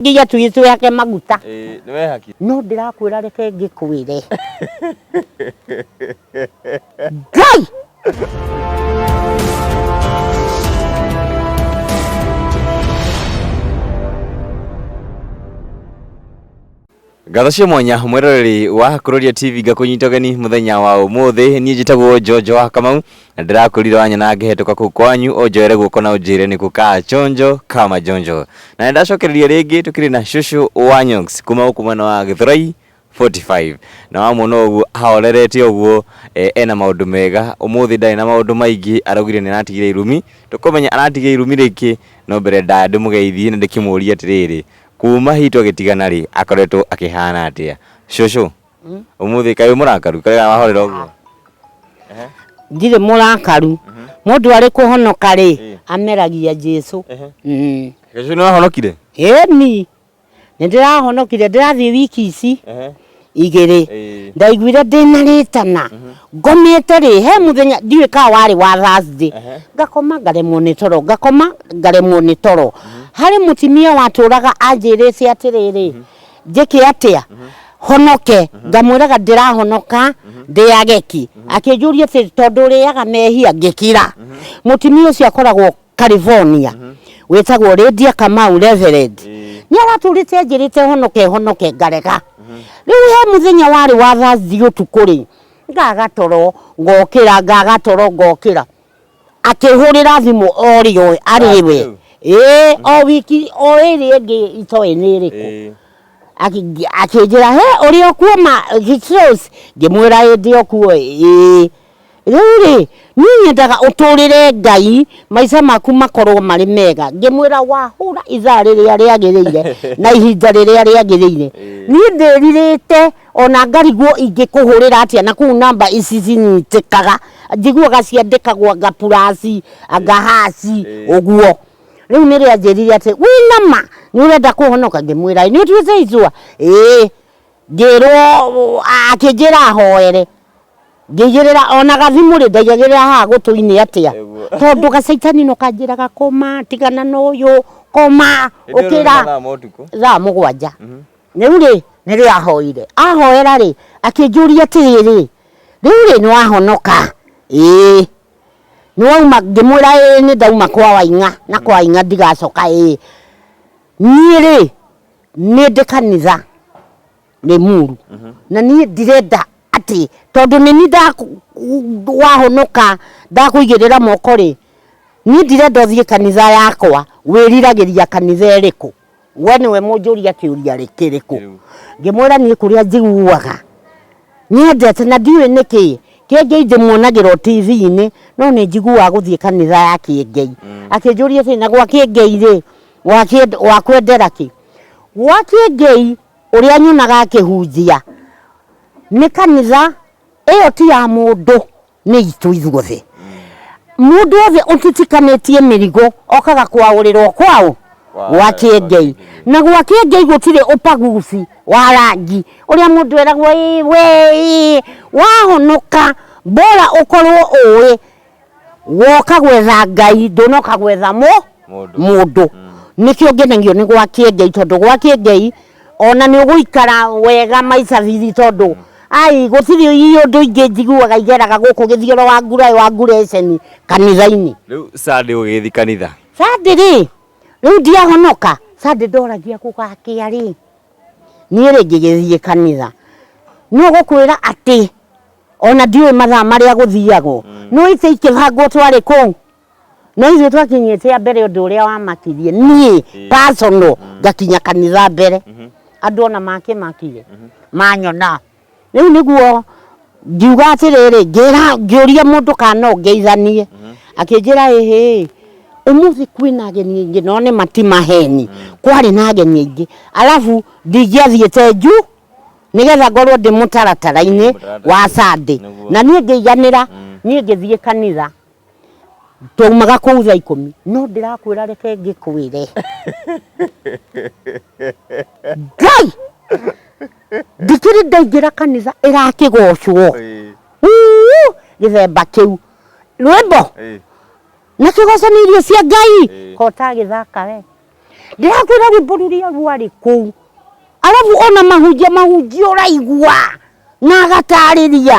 Nginya twĩhake maguta. Ĩĩ, nĩ wehakire. No ndĩrakwĩra reke ngĩkwĩre. Ngai! Ngatho cia mwanya mwĩroreri wa Kuroria TV ngakũnyita ũgeni mũthenya wa ũmũthĩ. Niĩ njĩtagwo Njonjo wa Kamau na ndĩrakwĩrire wanyona ngĩhetũka kũu kwanyu ũnjoere guoko na ũnjĩre nĩkũ ka chonjo kama jonjo. Na nĩndacokereria rĩngĩ tũkĩrĩ na cũcũ wa Nyox kuma gũkũ mwena wa Gĩthũrai 45 na wamuona ũguo ahorerete ũguo ena maũndũ mega. Ũmũthĩ ndarĩ na maũndũ maingĩ, araugire nĩ aratigire irumi. Tũkũmenya aratigire irumi rĩkĩ, no mbere ndaya ndĩmũgeithie na ndĩkĩmũrie atĩrĩrĩ, kuma hihi twagĩtigana rĩ, akoretwo akĩhana atĩa? Cũcũ, ũmũthĩ kaĩ wĩ mũrakaru? Kaĩ wahorera ũguo? Ndirĩ mũrakaru. Mũndũ arĩ kũhonoka rĩ, ameragia Jesu. Cũcũ nĩ wahonokire? Ĩni, nĩ ndĩrahonokire, ndĩrathiĩ wiki ici igĩrĩ. Ndaiguire ndĩna rĩtana, ngomete rĩ, he mũthenya ndiũĩ kana warĩ wa Thursday, ngakoma ngaremwo nĩ toro, ngakoma ngaremwo nĩ toro. Harĩ mũtumia watũraga anjĩrĩte atĩrĩrĩ, njĩke atĩa honoke, ngamwĩraga ndĩrahonoka ndĩage ki. Akĩnjũria atĩ tondũ ũrĩaga mehia, ngĩkira. Mũtumia ũcio akoragwo California, wĩtagwo Lydia Kamau Reverend. Nĩ aratũrĩte anjĩrĩte honoke honoke ngarega. Rĩu he mũthenya warĩ wa Thursday ũtukũ rĩ, ngaga toro ngokĩra, ngaga toro ngokĩra. Akĩhũrĩra thimũ o rĩo arĩ we. Ĩĩ, o wiki o ĩrĩa ĩngĩ itoĩ nĩ ĩrĩkũ. Akĩnjĩra he ũrĩ o kuo ma Rose? Ngĩmwĩra ĩĩ ndĩ o kuo ĩĩ. Rĩu rĩ, niĩ nyendaga ũtũrĩre Ngai maica maku makorwo marĩ mega. Ngĩmwĩra wahũra ithaa rĩrĩa rĩagĩrĩire na ihinda rĩrĩa rĩagĩrĩire. Niĩ ndĩrirĩte ona ngarigwo ingĩkũhũrĩra atĩa na kũu namba ici cinyitĩkaga. Njiguaga ciandĩkagwo anga plus, anga hash ũguo. Rĩu nĩrĩo anjĩrire atĩ wĩna ma nĩ ũrenda kũhonoka? Ngĩmwĩra ĩĩ. Nĩ ũtuĩte itua? Ĩĩ. Ngĩrwo akĩnjĩra hoere. Ngĩigĩrĩra ona gathimũ rĩ ndaigagĩrĩra haha gũtũ-inĩ atĩa? Tondũ gacaitani no kanjĩraga koma, tigana na ũyũ, koma, ũkĩra. Thaa 7. Rĩu rĩ nĩrĩo ahoire. Ahoera rĩ akĩnjũria atĩrĩrĩ, rĩu rĩ nĩ wahonoka? Ĩĩ. Nĩ wauma? Ngĩmwĩra ĩĩ nĩ ndauma kwa Waing'a na kwa Waing'a ndigacoka ĩĩ. Niĩ rĩ nĩ ndĩ kanitha Limuru na niĩ ndirenda atĩ tondũ nĩ niĩ wahonoka ndakũigĩrĩra moko rĩ, niĩ ndirenda ũthiĩ kanitha yakwa, wĩriragĩria kanitha ĩrĩkũ? We nĩwe mũnjũria kĩũria kĩrĩkũ? Ngĩmwĩra niĩ kũrĩa njiguaga nyendete na ndiũĩ nĩkĩ, Kĩengei ndĩmuonagĩra o TV-inĩ no nĩ njiguaga gũthiĩ kanitha ya Kĩengei. Akĩnjũria atĩrĩ, na gwa Kĩengei rĩ, wakwendera kĩ? Gwa Kĩengei ũrĩa nyonaga akĩhunjia nĩ kanitha ĩyo ti ya mũndũ nĩ itũ ithuothe. Mũndũ wothe ũtitikanĩtie mĩrigo okaga kwaũrĩrwo kwaũ? Gwa Kĩengei. Na gwa Kĩengei gũtirĩ ũbaguzi wa rangi ũrĩa mũndũ eragwo ĩĩ we ĩĩ, wahonoka bora ũkorwo ũĩ woka gwetha Ngai ndũnoka gwetha mũndũ. Nĩkĩo ngenagio nĩ gwa Kĩengei tondũ gwa Kĩengei ona nĩ ũgũikara wega maica bithi tondũ ai gũtirĩ ũndũ ingĩ njiguaga igeraga gũkũ gĩthioro wa nguraĩ wa ngureceni kanitha-inĩ. Rĩu Sunday ũgĩgĩthiĩ kanitha? Sunday rĩ, rĩu ndiahonoka, Sunday ndoragia gũgakĩa rĩ, niĩ rĩ ngĩgĩthiĩ kanitha. Nĩ ũgũkwĩra atĩ ona ndiũĩ mathaa marĩa gũthiagwo, no itĩ ikĩbangwo twarĩ kũu. No ithuĩ twakinyĩte a mbere ũndũ ũrĩa wamakirie niĩ personal ngakinya kanitha mbere. Andũ ona makĩmakire manyona. Rĩu nĩguo ngiuga atĩrĩrĩ, ngĩra ngĩũria mũndũ kana no ngeithanie. Akĩnjĩra ĩhĩ, ũmũthĩ kwĩna ageni aingĩ no nĩ ma ti maheni. Kwarĩ na ageni aingĩ. Alafu ndingĩathiĩte njuu nĩgetha ngorwo ndĩ mũtaratara-inĩ wa Sunday. Na niĩ ngĩiganĩra, niĩ ngĩthiĩ kanitha. Twaumaga kũu thaa 10 no ndĩrakwĩra reke ngĩkwĩre. Ngai! Ndikĩrĩ ndaingĩra kanitha ĩrakĩgocwo. Gĩthemba kĩu. Rwĩmbo? Na kĩgoco nĩ irio cia Ngai. Ko ũtagĩthaka we. Ndĩrakwĩra rwĩmbo rũrĩa rwarĩ kũu, arabu ona mahunjia mahunjia ũraigua na agatarĩria.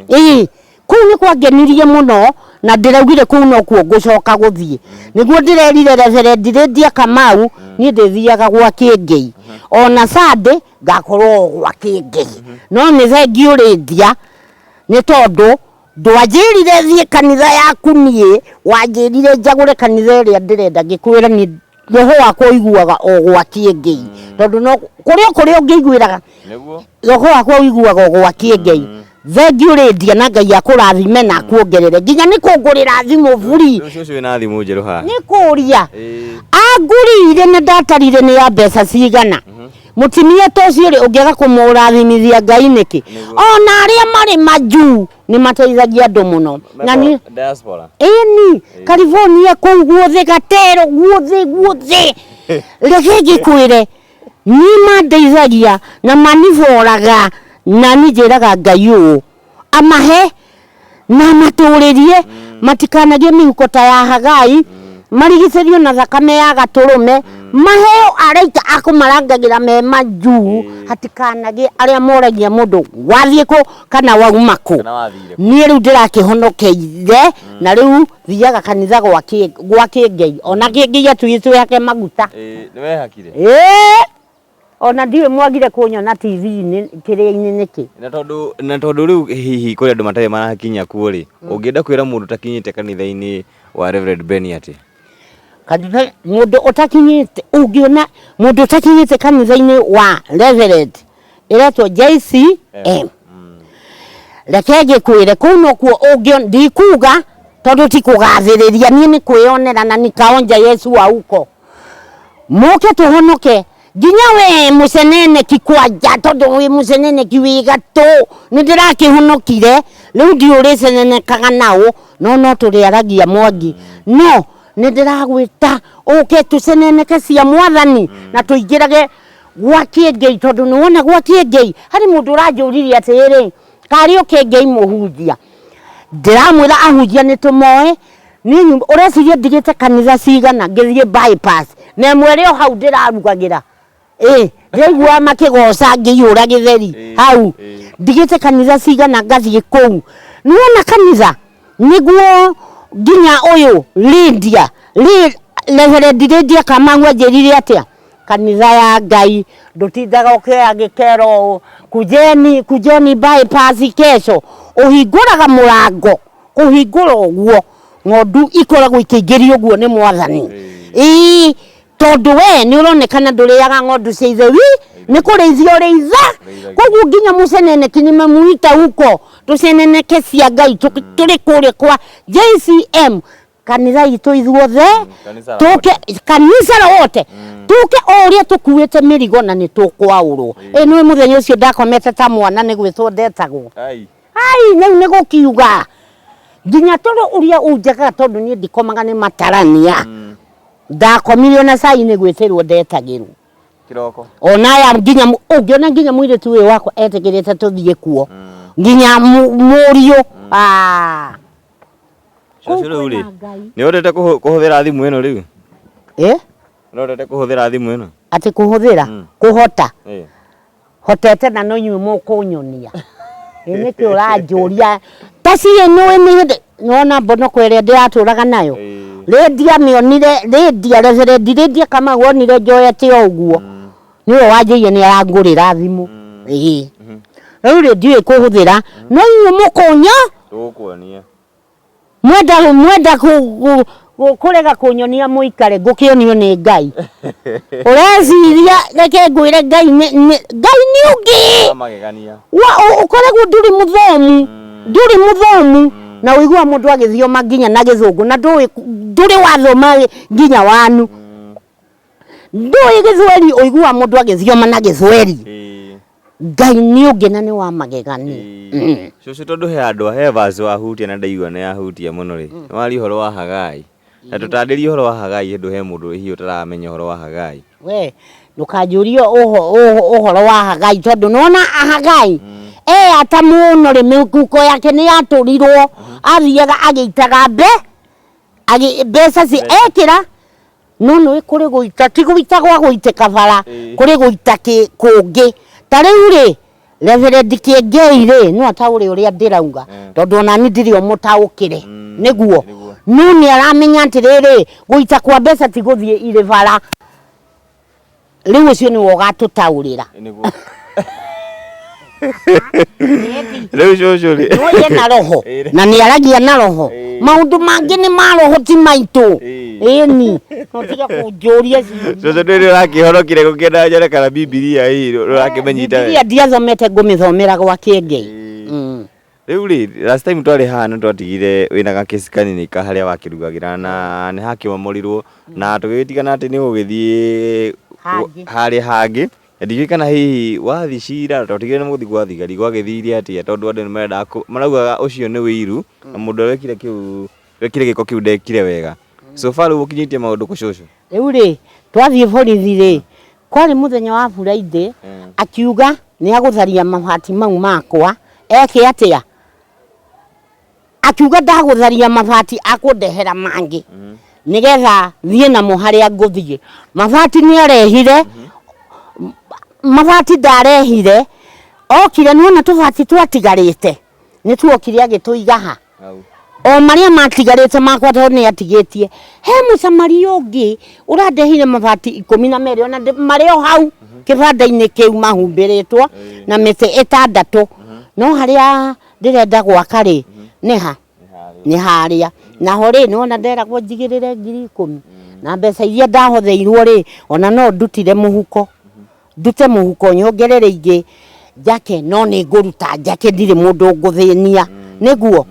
Ĩĩ, kũu nĩ kwangenirie mũno na ndĩraugire kũu nokuo ngũcoka gũthiĩ. Nĩguo ndĩrerire Reverend Lydia Kamau niĩ ndĩthiaga gwa Kĩengei, ona Sunday ngakorwo o gwa Kĩengei. No nĩ thengiũ Lydia nĩ tondũ ndwanjĩrire thiĩ kanitha yaku niĩ, wanjĩrire njagũre kanitha ĩrĩa ndĩrenda, ngĩkwĩra niĩ roho wakwa ũiguaga o gwa Kĩengei, tondũ no kũrĩ o kũrĩa ũngĩiguĩraga. Nĩguo. Roho wakwa ũiguaga o gwa Kĩengei. Thengiũ Lydia na Ngai akũrathime na akuongerere nginya nĩ kũngũrĩra thimũ buri. Rĩu cũcũ wĩna thimũ njerũ haha. Nĩ kũria. Ĩĩ. Angũrĩire na ndatarire nĩ ya mbeca cigana. Mũtumia ta ũcio rĩ, ũngĩaga kũmũrathimithia Ngai nĩkĩ? Ona arĩa marĩ majuu nĩ mateithagia andũ mũno. Na niĩ Diaspora. Ĩni, California kũu guothe, Gatero guothe guothe. Reke ngĩkwĩre, niĩ mandeithagia na maniboraga na niĩ njĩraga Ngai ũũ, amahe na amatũrĩrie, matikanagĩe mĩhuko ta ya Hagai, marigicĩrio na thakame ya gatũrũme, maheo araika a kũmarangagĩra me majuu, hatikanagĩe arĩa moragia mũndũ wathiĩ kũ kana wauma kũ. Kana wathire kũ. Niĩ rĩu ndĩrakĩhonokeire na rĩu thiaga kanitha gwa Kĩ- gwa Kĩngei, ona Kĩngei atuĩtwo hake maguta. Ĩĩ, nĩ wehakire? Ĩĩ, ona ndiũĩ mwagire kũnyona TV-inĩ kĩrĩa-inĩ nĩkĩ. Na tondũ na tondũ rĩu hihi kũrĩ andũ matarĩ marakinya kuo rĩ, ũngĩenda kwĩra mũndũ ũtakinyĩte kanitha-inĩ wa Reverend Ben atĩa? Kanitha mũndũ ũtakinyĩte, ũngĩona mũndũ ũtakinyĩte kanitha-inĩ wa Reverend ĩretwo JCM, reke ngĩkwĩre kũu nokuo ũngĩona, ndikuga tondũ ti kũgathĩrĩria, niĩ nĩ kwĩyonera na nikaonja Yesu wa huko. Mũke tũhonoke nginya we mũceneneki kwanja, tondũ wĩ mũceneneki wĩ gatũ, nĩ ndĩrakĩhonokire rĩu ndiũĩ ũrĩcenenekaga naũ, no no tũrĩaragia Mwangi, no nĩ ndĩragwĩta ũke tũceneneke cia Mwathani na tũingĩrage gwa Kĩengei, tondũ nĩ wona gwa Kĩengei harĩ mũndũ ũranjũririe atĩrĩrĩ, karĩ o Kĩengei mũhunjia, ndĩramwĩra ahunjia nĩ tũmoĩ. Niĩ nyumba ũreciria ndigĩte kanitha cigana ngĩthiĩ bypass na ĩmwe ĩrĩ o hau ndĩrarugagĩra ĩ ndĩraiguaga makĩgoca ngĩihũra gĩtheri hau ndigĩte kanitha cigana ngathiĩ kũu. Nĩwona kanitha nĩguo nginya ũyũ Lydia Reverend Lydia Kamau anjĩrire atĩa, kanitha ya Ngai ndũtindaga ũkĩoya gĩkero ũũ kujeni kujeni bypass kesho, ũhingũraga mũrango Kũhingũra ũguo, ng'ondu ikoragwo ikĩingĩrio ũguo nĩ Mwathani. Ĩĩ, tondũ we nĩ ũronekana ndũrĩaga ng'ondu cia ithe wi, nĩ kũrĩithia ũrĩitha. Koguo nginya mũceneneki nimemuita huko, tũceneneke cia Ngai tũrĩ kũrĩa kwa JCM, kanitha itũ ithuothe, tũke kanitha wote, tũke o ũrĩa tũkuĩte mĩrigo na nĩ tũkwaũrwo. Ĩ nĩũĩ mũthenya ũcio ndakomete ta mwana nĩ gwĩtwo ndetagwo. Ai, rĩu nĩ gũkiuga nginya toro ũrĩa ũnjagaga tondũ niĩ ndikomaga nĩ matarania. Ndakomire ona cai nĩ gwĩtĩrwo ndetagĩrwo. Kĩroko. Ona aya nginya ũngĩona nginya mũirĩtu ũyũ wakwa etĩkĩrĩte tũthiĩ kuo. Nginya mũriũ. Ah. Cũcũ Kũu rĩu rĩ, kwĩna Ngai. nĩ ũhotete kũhũthĩra thimũ ĩno rĩu? Eh? Nĩ ũhotete kũhũthĩra thimũ ĩno? Atĩ kũhũthĩra? Kũhota? Eh. Hotete na no inyuĩ mũkũnyonia. Ĩ nĩkĩ ũranjũria ta ciĩ nĩũĩ nĩ hĩndĩ nĩwona mbonoko ĩrĩa ndĩratũraga nayo? Lydia amĩonire Lydia Reverend Lydia Kamau onire njoete o ũguo nĩwe wanjĩire nĩ arangũrĩra thimũ. Ĩĩ. Rĩu rĩ ndiũĩ kũhũthĩra no inyuĩ mũkũnyo Tũgũkuonia. Mwenda mwenda kũrega kũnyonia mũikare ngũkĩonio nĩ Ngai. Ũreciria reke ngwĩre Ngai nĩ Ngai nĩ ũngĩ. Wa magegania. Ũkoragwo ndũrĩ mũthomu, ndũrĩ mũthomu na ũiguaga mũndũ agĩthioma nginya na gĩthũngũ na ndũĩ ndũrĩ wathoma nginya wanu. Ndũĩ gĩthweri ũiguaga mũndũ agĩthioma na gĩthweri. Ngai nĩ ũngĩ na nĩ wa magegania. Cũcũ tondũ he handũ he verse wahutia na ndaigua nĩ yahutia mũno rĩ, nĩ waria ũhoro wa Hagai. Na tũtarĩrie ũhoro wa Hagai tondũ he mũndũ hihi ũtaramenya ũhoro wa Hagai. We ndũkanjũrie ũhoro wa Hagai tondũ nĩ wona Hagai eyata mũno rĩ, mĩhuko yake nĩ yatũrirwo, athiaga agĩitaga mbeca ekĩra. No nĩ kũrĩ gũita, ti gũita gwa gũitĩka bara, Ĩĩ. kũrĩ gũita kũngĩ. Ta rĩu rĩ, Reverend Kĩengei rĩ, no ataũre ũrĩa ndĩrauga, tondũ ona niĩ ndirĩ o mũtaũkĩre, nĩguo. Nĩguo. No nĩ aramenya atĩrĩrĩ, gũita kwa mbeca ti gũthiĩ irĩ bara. Rĩu ũcio nĩwe ũgatũtaũrĩra. Nĩguo. Rĩu cũcũ rĩ. Nĩũĩ ena roho Ĩĩ. na nĩ aragia na roho. Ĩĩ. Maũndũ mangĩ nĩ ma roho ti maitũ. Ĩĩ. Ĩni, no tiga kũnjũria ciũria. Cũcũ ndũĩ nĩ ũrakĩhonokire gũkĩenda nyone kana Bibilia ĩ ũrakĩmĩnyita Bibilia wega. ndiathomete ngũmĩthomera gwa Kĩengei. Ĩĩ. Rĩu rĩ, last time twarĩ haha nĩ twatigire wĩna gakesi kanini ka harĩa wakĩrugagĩra na nĩ hakĩmomorirwo na tũgĩgĩtigana atĩ nĩ ũgũgĩthiĩ Hangĩ. harĩa hangĩ. Na ndiũĩ kana hihi wathiĩ cira twatigire nĩ mũgũthiĩ gwa thigari gwagĩthire atĩa tondũ andũ nĩ marendaga maraugaga ũcio nĩ wĩiru na mũndũ ũrĩa wekire kĩu wekire gĩko kĩu ndekire wega. So far rĩu ũkinyĩtie maũndũ kũ cũcũ? Rĩu rĩ, twathiĩ borithi rĩ, kwarĩ mũthenya wa Friday, akiuga nĩ agũtharia mabati mau makwa, eke atĩa? Akiuga ndagũtharia mabati akũndehera mangĩ nĩgetha thiĩ namo harĩa ngũthiĩ. Mabati nĩ arehire, mabati ndarehire, okire nĩwona tũbati twatigarĩte, nĩ tuokire agĩtũiga ha Hau. o marĩa matigarĩte makwa tondũ nĩ atigĩtie. He mũcamaria ũngĩ ũrandehire mabati 12 ona marĩ o hau kĩbanda-inĩ kĩu mahumbĩrĩtwo na mĩtĩ 6. No harĩa ndĩrenda gwaka rĩ, nĩ ha? Nĩ harĩa. Naho rĩ, nĩwona nderagwo njigĩrĩre 10,000. Na mbeca iria ndahotheirwo rĩ, ona no ndutire mũhuko. Ndute mũhuko nyongerere ingĩ njake, no nĩ ngũruta njake ndirĩ mũndũ ngũthĩnia. Nĩguo?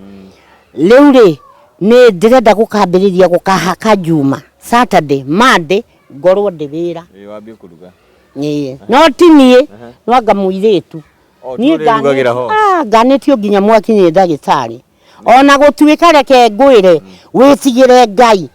Rĩu rĩ, nĩ ndĩrenda gũkambĩrĩria gũkahaka Juma, Saturday, Monday, ngorwo ndĩ wĩra. Ĩĩ wambie kũruga. Ĩĩ. No ti niĩ, no anga mũirĩtu. O, Niĩ tũrĩrugagĩra ho. Nganĩtio nginya mwaki nĩ ndagĩtarĩ. Ona gũtuĩka reke ngwĩre, wĩtigĩre Ngai.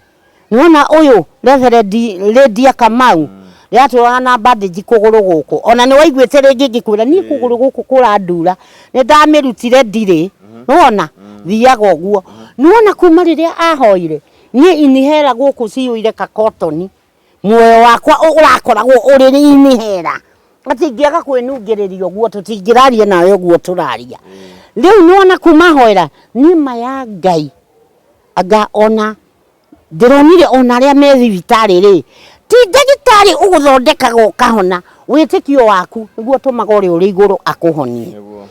Nĩwona ũyũ Reverend Lydia Kamau, rĩatũraga na bandage kũgũrũ gũkũ. Ona nĩwaiguĩte rĩngĩ ngĩkwĩra niĩ kũgũrũ gũkũ kũrandura, nĩndamĩrutire ndirĩ. Nĩwona? Thiaga ũguo. Nĩwona kuma rĩrĩa ahoire, niĩ inihera gũkũ ciyũire ka cotton. Muoyo wakwa ũrakoragwo ũrĩ inihera. Atĩ ingĩaga kwĩnungĩrĩria ũguo tũtingĩraria nawe ũguo tũraria. Rĩu nĩwona kuma hoera, niĩ ma ya Ngai anga ona ndĩronire ona arĩa me thibitarĩ rĩ, ti ndagĩtarĩ ũgũthondekaga ũkahona, wĩtĩkio waku nĩguo ũtũmaga ũrĩa ũrĩ igũrũ akũhonie. Nĩguo.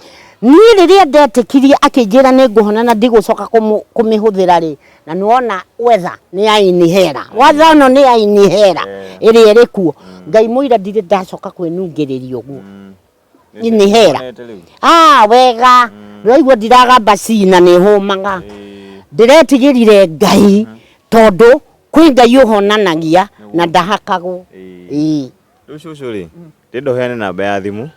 Niĩ rĩrĩa ndetĩkirie akĩnjĩra nĩ ngũhona na ndigũcoka kũmĩhũthĩra rĩ, na nĩwona weather nĩ ya inihera. Weather ĩno nĩ ya inihera ĩrĩa ĩrĩ kuo. Ngai mũira ndirĩ ndacoka kwĩnungĩrĩria ũguo. Inihera. Wega. Ndĩraigua ndiragamba cina nĩ hũmaga. Ndĩretigĩrire Ngai tondũ kwĩ Ngai ũhonanagia na ndahakagwo. Ĩĩ. Rĩu cũcũ rĩ, ndĩrenda ũheane namba ya thimũ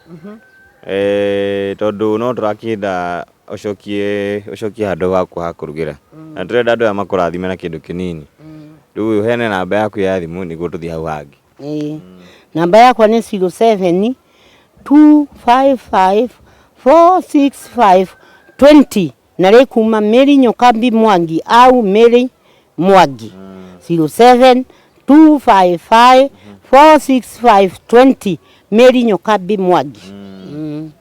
tondũ no tũrakĩenda ũcokie ũcokie handũ haku ha kũrugĩra na tũrenda andũ aya makũrathime na kĩndũ kĩnini. Rĩu ũheane namba yaku ya thimũ nĩguo tũthiĩ hau hangĩ. Ĩĩ. Namba yakwa nĩ 07 255 465 20 na rĩ kuma Mary Nyokambi Mwangi au Mary Mwangi. 07 255 465 20 Mary Nyokambi Mwangi.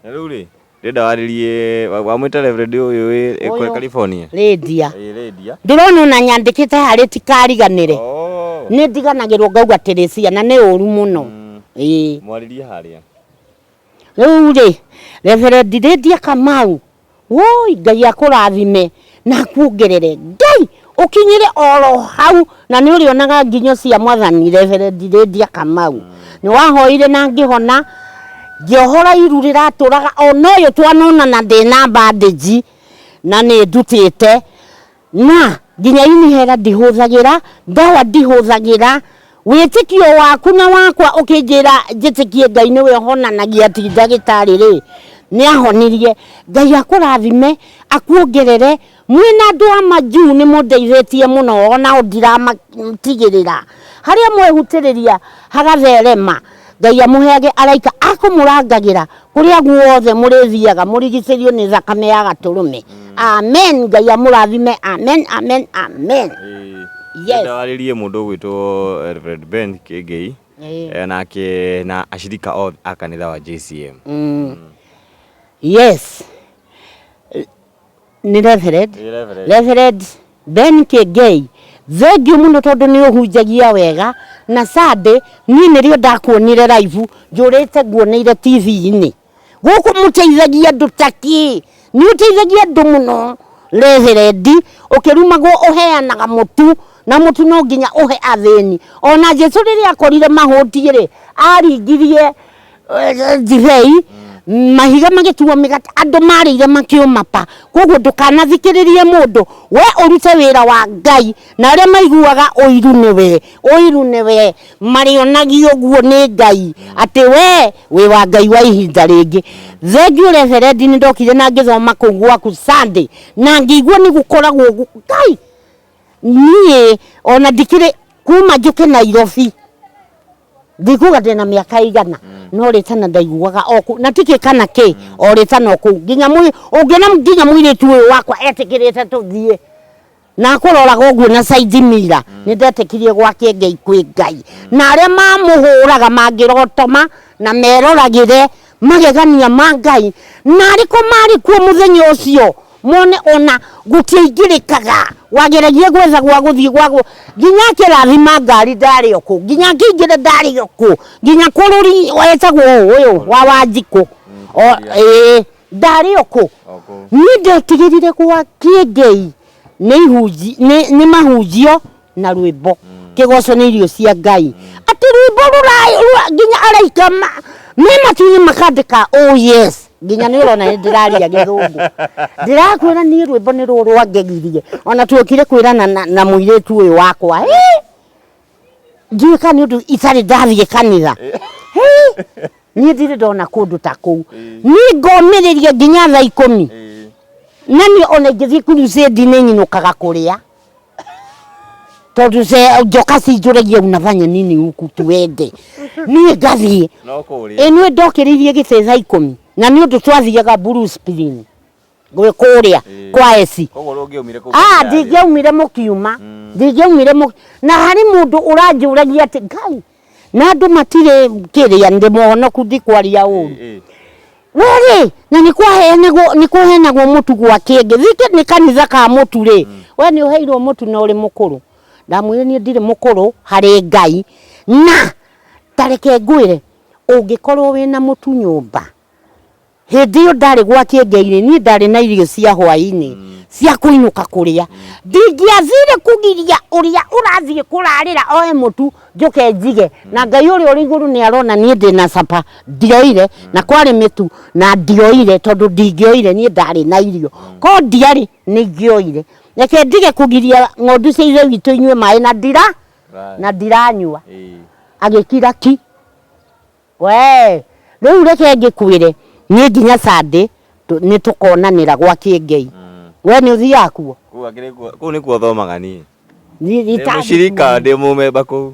Na rĩu rĩ, ndĩrenda warĩrie wamwĩta Reverend ũyũ wĩ Ũyũ. California. Lydia. Ĩĩ Lydia. Ndĩrona ona nyandĩkĩte harĩ tikariganĩre. Oh. Nĩ ndiganagĩrwo ngauga atĩrĩ ciana nĩ ũru mũno. Ĩĩ. Mwarĩrie harĩa. Rĩu rĩ, Reverend Lydia Kamau, woi Ngai akũrathime na akuongerere. Ngai ũkinyĩre oro hau na nĩ ũrĩonaga nginyo cia mwathani Reverend Lydia Kamau. Nĩ wahoire na ngĩhona, ngĩohora iru rĩratũraga ona ũyũ twanonana ndĩna bandage na nĩ ndutĩte na nginya inihera ndihũthagĩra, ndawa ndihũthagĩra. Wĩtĩkio waku na wakwa ũkĩnjĩra njĩtĩkie Ngai nĩwe ũhonanagia ti ndagĩtarĩ rĩ, nĩ ahonirie. Ngai akũrathime, akuongerere. Mwĩna andũ a majuu nĩ mũndeithĩtie mũno onao ndiramatigĩrĩra. Harĩa mwehutĩrĩria hagatherema. Ngai amũheage araika akũmũrangagĩra kũrĩa guothe mũrĩthiaga mũrigicĩrio nĩ thakame ya gatũrũme. Amen. Ngai amũrathime. Amen, amen, amen. Yes. Ndawarĩrie mũndũ ũgwĩtwo Reverend Ben Kĩngei nake na ashirika othe a kanitha wa JCM. Yes, nĩ Reverend. Ĩ, Reverend. Reverend Ben Kĩngei, thengiũ mũno tondũ nĩ ũhunjagia wega na Sunday niĩ nĩrĩo ndakuonire live njũrĩte nguoneire TV-inĩ. Gũkũ mũteithagia andũ ta kĩ? Nĩ ũteithagia andũ mũno Reverend, ũkĩrumagwo ũheanaga mũtu na mũtu no nginya ũhe athĩni. Ona Jesu rĩrĩa akorire mahũtiĩ rĩ, aringirie ndibei mahiga magĩtuo mĩgate andũ marĩire makĩũma pa. Koguo ndũkanathikĩrĩrie mũndũ, we ũrute wĩra wa Ngai na arĩa maiguaga ũiru nĩwe, ũiru nĩwe marĩonagio ũguo nĩ Ngai atĩ we wĩ wa Ngai wa ihinda rĩngĩ. Thengiũ Reverend, nĩ ndokire na ngĩthoma kũu gwaku Sunday na ngĩigua nĩ gũkoragwo Ngai niĩ ona ndikĩrĩ kuma njũke Nairobi ndikuga ndĩna mĩaka igana no rĩtana ndaiguaga o kũu na tikĩ kana kĩ o rĩtana o kũu nginya ũngĩona nginya mũirĩtu ũyũ wakwa etĩkĩrĩte tũthiĩ na akũroraga ũguo na side mirror nĩ ndetĩkirie gwa Kĩengei kwĩ Ngai na arĩa mamũhũraga mangĩrotoma na meroragĩre magegania ma Ngai na arĩkũ marĩ kuo mũthenya ũcio mone ona gũtiaingĩrĩkaga wageragia gwetha gwa gũthiĩ gwa nginya akĩrathima ngari ndarĩ o kũu nginya akĩingĩra ndarĩ o kũu nginya kũrũri wetagwo ũũ ũyũ wa Wanjikũ ĩĩ ndarĩ o kũu. Niĩ ndetigĩrire gwa Kĩengei nĩ ihunji nĩ mahunjio na rwĩmbo kĩgoco nĩ irio cia Ngai atĩ rwĩmbo rũra nginya araika me matu-inĩ makandĩka oh yes nginya nĩ ũrona nĩ ndĩraria gĩthũngũ ndĩrakwĩra niĩ rwĩmbo nĩ rũrũ rwangegirie ona tuokire kwĩrana na mũirĩtu ũyũ wakwa ndiũĩ kana nĩ ũndũ itarĩ ndathiĩ kanitha niĩ ndirĩ ndona kũndũ ta kũu niĩ ngomĩrĩria nginya thaa ikũmi na niĩ ona ingĩthiĩ crusade nĩ nyinũkaga kũrĩa tondũ njoka cinjũragia unafanya nini huku tuende niĩ ngathiĩ ĩ niĩ ndokĩrĩirie gĩtĩ thaa ikũmi na nĩ ũndũ twathiaga Blue Spring gwĩ kũrĩa kwa eci ah ndingĩaumire mũkiuma ndingĩaumire na harĩ mũndũ ũranjũragia atĩ Ngai na andũ matirĩ kĩrĩa ndĩ mũhonoku ndikwaria ũru werĩ na nĩ kwaheanagwo nĩ kwaheanagwo mũtu gwa kĩngĩ thike nĩ kanitha ka mũtu rĩ we nĩ ũheirwo mũtu na ũrĩ mũkũrũ ndamwĩrire niĩ ndirĩ mũkũrũ harĩ Ngai na tareke ngwĩre ũngĩkorwo wĩna mũtu nyũmba Hĩndĩ ĩyo ndarĩ gwa Kĩengei-rĩ, niĩ ndarĩ na irio cia hwaĩ-inĩ cia kũinũka kũrĩa. Ndingĩathire kũgiria ũrĩa ũrathiĩ kũrarĩra oe mũtu njũke njige. Na Ngai ũrĩa ũrĩ igũrũ nĩ arona niĩ ndĩna capa ndioire, na kwarĩ mĩtu na ndioire tondũ ndingĩoire niĩ ndarĩ na irio. Korwo ndiarĩ nĩ ingĩoire. Reke ndige kũgiria ng'ondu cia ithe witũ inyue maĩ na ndira na ndiranyua. Agĩkira ki. Wee, rĩu reke ngĩkwĩre, niĩ nginya Sunday nĩ tũkonanĩra gwa Kĩengei. We nĩ ũthiaga kuo? Kũu akĩrĩ kuo, kũu nĩkuo thomaga niĩ. Ndĩ mũcirika, ndĩ mũmemba kũu.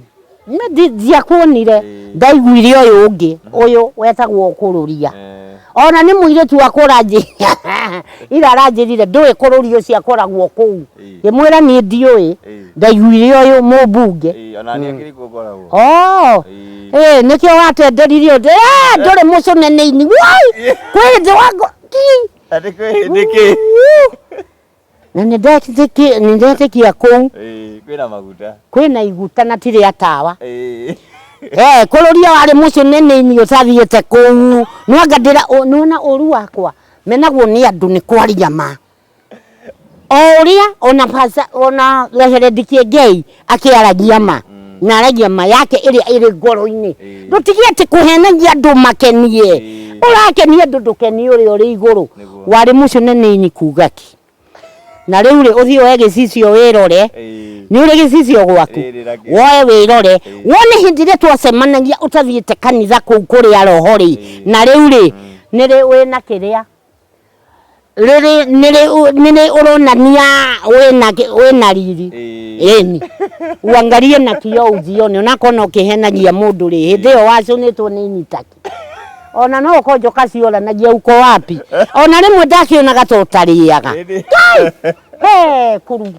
Ndiakuonire, ndaiguire ũyũ ũngĩ, ũyũ wetagwo Kũrũria. Ona nĩ mũirĩtu wakwa ũranjĩrire, ira aranjĩrire ndũĩ Kũrũria ũcio akoragwo kũu. Ngĩmwĩra niĩ ndiũĩ, ndaiguire ũyũ mũmbunge. Ona niĩ akĩrĩ kuo ngoragwo. Oh, nĩkĩo watenderirie ũndũ, ndũrĩ mũcũne nĩ ini. Woi, kwĩ hĩndĩ wango, ki. Atĩ kwĩ hĩndĩ kĩ? Na nĩ ndetĩkia kũu. Kwĩna maguta. Kwĩna iguta na ti rĩa tawa. Kũrũria warĩ mũcũne nĩ ini ũtathiĩte kũu. Nĩwanga ndĩra, nĩwona ũru wakwa, menagwo nĩ andũ nĩ kwaria ma. O ũrĩa ona pasa ona Reverend Kĩengei akĩaragia ma na aragia ma yake ĩrĩa ĩrĩ ngoro-inĩ ndũtige atĩ kũhenagia andũ makenie ũrakenia andũ ndũkenie ũrĩa ũrĩ igũrũ warĩ mũcũne nĩ ini kuga ki na rĩu rĩ ũthiĩ woe gĩcicio wĩrore nĩ ũrĩ gĩcicio gwaku woe wĩrore wone hĩndĩ ĩrĩa twacemanagia ũtathiĩte kanitha kũu kũrĩa roho rĩ na rĩu rĩ nĩ rĩ wĩna kĩrĩa rĩrĩ nĩrĩ nĩrĩ ũronania wĩna wĩna riri ĩni uangalie na kioo ujione onakona ũkĩhenagia mũndũ rĩ hĩndĩ ĩyo wacũnĩtwo nĩ initaki ona no ũkorwo njoka cioranagia uko wapi ona rĩmwe ndakĩonaga ta ũtarĩaga Ngai he kũru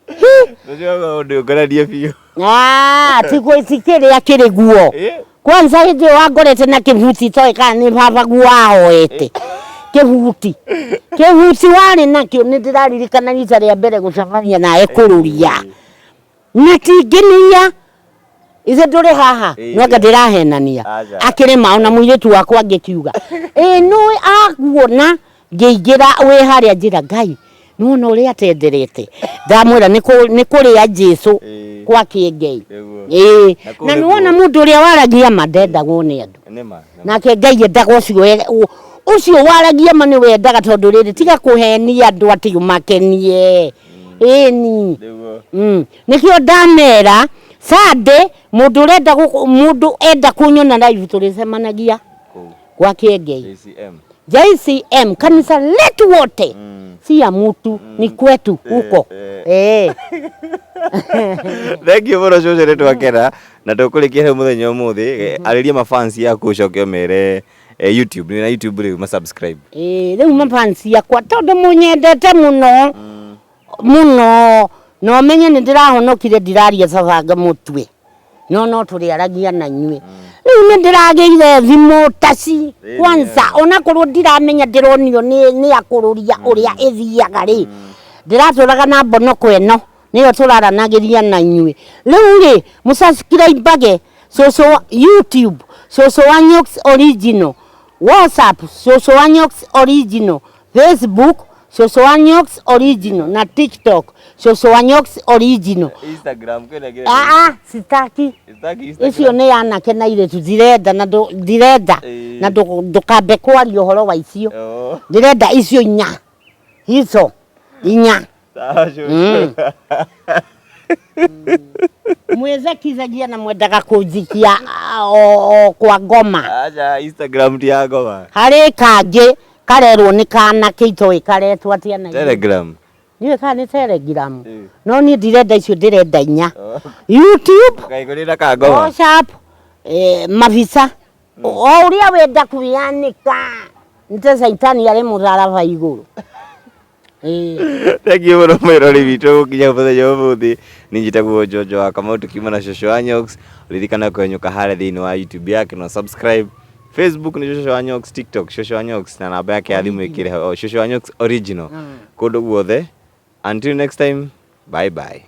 Ũcio ũndũ ũngorarie biũ. Ah, tiguo ti kĩrĩa kĩrĩ guo. Kwanza hĩndĩ ĩyo wangorete na kĩbuti itoĩ kana nĩ baba guo ahoete. Kĩbuti. Kĩbuti warĩ nakĩo nĩ ndĩraririkana rita rĩa mbere gũcemania nawe kũrũria. Na ti nginya ithe ndũrĩ haha Ĩĩ. no anga ndĩrahenania Aca. akĩrĩma ona mũirĩtu wakwa ngĩkiuga ĩĩ nũĩ aguona ngĩingĩra wĩ harĩa njĩra ngai nĩwona ũrĩa atenderete ndamwĩra nĩ kũ- nĩ kũrĩa Jesu Ĩĩ. kwa kĩengei Nĩguo. ĩĩ Na kũu na nĩkuo. nĩwona mũndũ ũrĩa waragia ma ndendagwo nĩ andũ Nĩ ma. nĩ ma. nake ngai endaga ũcio e- ũ- ũcio waragia ma nĩ wendaga tondũ rĩrĩ tiga kũhenia andũ atĩ ũmakenie ĩni Nĩguo. Nĩkĩo ndamera Sunday mũndũ ũrenda gũkũ- mũndũ enda kũnyona live tũrĩcemanagia Kũu. gwa Kĩengei JCM. JCM kanisa letu wote si ya mutu ni kwetu huko eh. Thank you mũno cũcũ nĩ twakena na tũkũrĩkia hau mũthenya ũmũthĩ arĩria mafans yaku ũcoke ũmere YouTube nĩ na YouTube rĩu ma subscribe. Ĩĩ, rĩu mafansi yakwa tondũ mũnyendete mũno mũno na ũmenye nĩ ndĩrahonokire ndiraria cabanga mũtwe no no tũrĩaragia na inyuĩ rĩu nĩ ndĩragĩire thimũ taci kwanza onakorwo ndiramenya ndĩronio nĩ nĩ akũrũria ũrĩa ĩthiaga rĩ ndĩratũraga na mbonoko ĩno nĩyo tũraranagĩria na inyuĩ rĩu rĩ mũsubscribe cũcũ YouTube cũcũ wa Nyox original WhatsApp cũcũ wa Nyox original Facebook cũcũ wa Nyox original na TikTok cũcũ wa Nyox original Instagram kwĩna kĩrĩa aa sitaki Sitaki Instagram. icio nĩ anake na airĩtu ndirenda na ndũ- ndirenda Ĩĩ. na ndũ- ndũkambe kwaria ũhoro wa icio Oh. ndĩrenda icio inya ico inya Sawa cũcũ. Mwĩthekithagia na mwendaga kũnjikia ah, o o kwa ngoma. Aca Instagram ti ya ngoma. Harĩ kangĩ karerwo nĩ kanake itoĩ karetwo atĩa na Telegram. Ndiũĩ kana nĩ Telegram. Ĩĩ. No niĩ ndirenda icio ndĩrenda inya. YouTube, Kaigũrĩra ka ngoma. WhatsApp, mabica. O ũrĩa wenda kwĩyanĩka. Nĩ ta caitani arĩ mũtharaba igũrũ. Ĩĩ. Thank you mũno mwĩrori witũ gũkinya mũthenya ũmũthĩ niĩ njĩtagwo Njonjo wa Kamau tũkiuma na cũcũ wa Nyox ririkana kwenyũka harĩa thĩinĩ wa YouTube yake na subscribe Facebook nĩ cũcũ wa Nyox TikTok cũcũ wa Nyox na namba yake ya thimũ ĩkĩrĩ hau cũcũ wa Nyox original kũndũ guothe until next time bye bye.